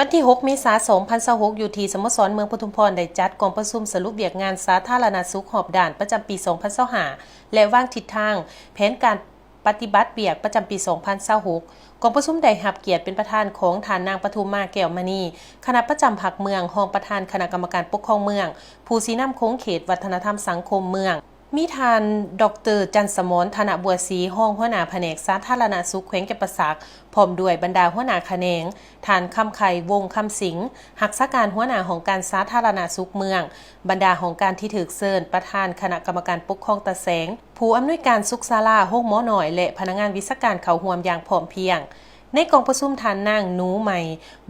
ວັນທີຫົກ ເມສາ ສອງພັນຊາວຫົກ ຢູ່ທີ່ສະໂມສອນເມືອງປະທຸມພອນ ໄດ້ຈັດກອງປະຊຸມສະຫຼຸບວຽກງານສາທາລະນະສຸກຮອບດ້ານປະຈຳປີ ສອງພັນຊາວຫ້າ ແລະ ວາງທິດທາງແຜນການປະຕິບັດວຽກປະຈຳປີ ສອງພັນຊາວຫົກ. ກອງປະຊຸມໄດ້ຮັບກຽດເປັນປະທານຂອງທ່ານນາງປະທຸມມາ ແກ້ວມະນີ ຄະນະປະຈຳພັກເມືອງ, ຮອງປະທານຄະນະກຳມະການປົກຄອງເມືອງ, ຜູ້ຊີ້ນຳຂົງເຂດວັດທະນະທຳສັງຄົມເມືອງ, ມີທ່ານ ດອກເຕີ ຈັນສະໝອນ ທະນະບົວສີ ຮອງຫົວໜ້າພະແນກສາທາລະນະສຸກແຂວງຈຳປາສັກ ພ້ອມດ້ວຍບັນດາຫົວໜ້າຂະແໜງ, ທ່ານ ຄຳໄຄ ວົງຄຳສິງ ຮັກສາການຫົວໜ້າຫ້ອງການສາທາລະນະສຸກເມືອງ, ບັນດາຫ້ອງການທີ່ຖືກເຊີນ, ປະທານຄະນະກຳມະການປົກຄອງຕາແສງ, ຜູ້ອຳນວຍການສຸກສາລາ, ໂຮງໝໍນ້ອຍ ແລະ ພະນັກງານວິຊາການເຂົ້າຮ່ວມຢ່າງພ້ອມພຽງ. ໃນກອງປະຊຸມ, ທ່ານນາງ ໜູໄໝ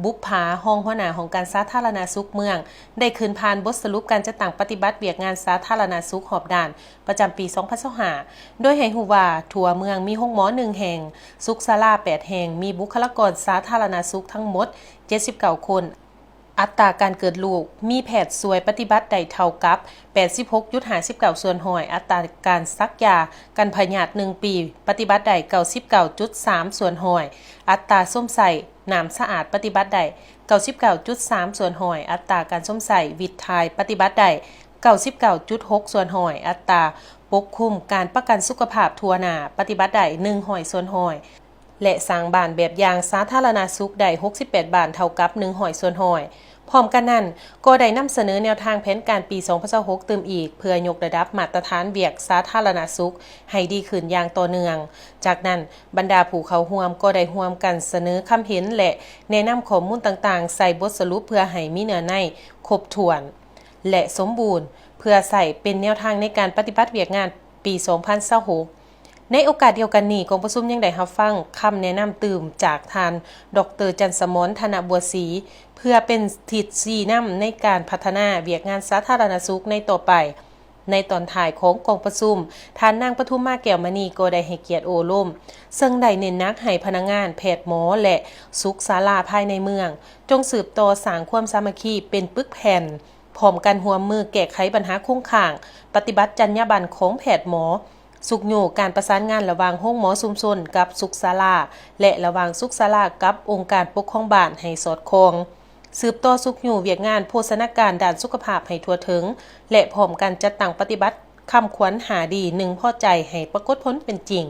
ບຸບຜາ ຮອງຫົວໜ້າຫ້ອງການສາທາລະນະສຸກເມືອງ ໄດ້ຂຶ້ນຜ່ານບົດສະຫຼຸບການຈັດຕັ້ງປະຕິບັດວຽກງານສາທາລະນະສຸກຮອບດ້ານປະຈຳປີ ສອງພັນຊາວຫ້າ ໂດຍໃຫ້ຮູ້ວ່າ ທົ່ວເມືອງມີໂຮງໝໍໜຶ່ງແຫ່ງ, ສຸກສາລາແປດແຫ່ງ, ມີບຸກຄະລາກອນສາທາລະນະສຸກທັງໝົດເຈັດສິບເກົ້າຄົນ. ອັດຕາການເກີດລູກ ມີແພດຊ່ວຍປະຕິບັດໄດ້ເທົ່າກັບແປດສິບຫົກຈຸດຫ້າສິບເກົ້າສ່ວນຮ້ອຍ, ອັດຕາການສັກຢາກັນພະຍາດໜຶ່ງປີ ປະຕິບັດໄດ້ເກົ້າສິບເກົ້າຈຸດສາມສ່ວນຮ້ອຍ, ອັດຕາຊົມໃຊ້ນ້ຳສະອາດປະຕິບັດໄດ້ເກົ້າສິບເກົ້າຈຸດສາມສ່ວນຮ້ອຍ, ອັດຕາການຊົມໃຊ້ວິດຖ່າຍປະຕິບັດໄດ້ເກົ້າສິບເກົ້າຈຸດຫົກສ່ວນຮ້ອຍ, ອັດຕາປົກຄຸມການປະກັນສຸຂະພາບທົ່ວໜ້າປະຕິບັດໄດ້ໜຶ່ງຮ້ອຍສ່ວນຮ້ອຍ ແລະ ສ້າງບ້ານແບບຢ່າງສາທາລະນະສຸກໄດ້ຫົກສິບແປດບ້ານ ເທົ່າກັບໜຶ່ງຮ້ອຍສ່ວນຮ້ອຍ. ພ້ອມກັນນັ້ນ, ກໍໄດ້ນຳສະເໜີແນວທາງແຜນການປີສອງພັນຊາວຫົກຕື່ມອີກ ເພື່ອຍົກລະດັບມາດຕະຖານວຽກສາທາລະນະສຸກໃຫ້ດີຂຶ້ນຢ່າງຕໍ່ເນື່ອງ. ຈາກນັ້ນ, ບັນດາຜູ້ເຂົ້າຮ່ວມກໍໄດ້ຮ່ວມກັນສະເໜີຄຳເຫັນ ແລະ ແນະນຳຂໍ້ມູນຕ່າງໆໃສ່ບົດສະຫຼຸບ ເພື່ອໃຫ້ມີເນື້ອໃນຄົບຖ້ວນ ແລະ ສົມບູນ ເພື່ອໃຊ້ເປັນແນວທາງໃນການປະຕິບັດວຽກງານປີສອງພັນຊາວຫົກ. ໃນໂອກາດດຽວກັນນີ້, ກອງປະຊຸມຍັງໄດ້ຮັບຟັງຄຳແນະນຳຕື່ມຈາກທ່ານ ດອກເຕີ ຈັນສະໝອນ ທະນະບົວສີ ເພື່ອເປັນທິດຊີ້ນຳໃນການພັດທະນາວຽກງານສາທາລະນະສຸກໃນຕໍ່ໄປ. ໃນຕອນທ້າຍຂອງກອງປະຊຸມ, ທ່ານນາງປະທຸມມາ ແກ້ວມະນີ ກໍໄດ້ໃຫ້ກຽດໂອ້ລົມ, ເຊິ່ງໄດ້ເນັ້ນໜັກໃຫ້ພະນັກງານ, ແພດໝໍ ແລະ ສຸກສາລາພາຍໃນເມືອງ ຈົ່ງສືບຕໍ່ສ້າງຄວາມສາມັກຄີເປັນປຶກແຜ່ນ, ພ້ອມກັນຮ່ວມມືແກ້ໄຂບັນຫາຄົງຄ້າງ, ປະຕິບັດຈັນຍາບັນຂອງແພດໝໍ, ຊຸກຍູ້ການປະສານງານລະຫວ່າງໂຮງໝໍຊຸມຊົນກັບສຸກສາລາ ແລະ ລະຫວ່າງສຸກສາລາກັບອົງການປົກຄອງບ້ານໃຫ້ສອດຄ່ອງ, ສືບຕໍ່ຊຸກຍູ້ວຽກງານໂພຊະນາການດ້ານສຸຂະພາບໃຫ້ທົ່ວເຖິງ ແລະ ພ້ອມກັນຈັດຕັ້ງປະຕິບັດຄຳຂວັນຫ້າດີ ໜຶ່ງພໍໃຈ ໃຫ້ປາກົດຜົນເປັນຈິງ.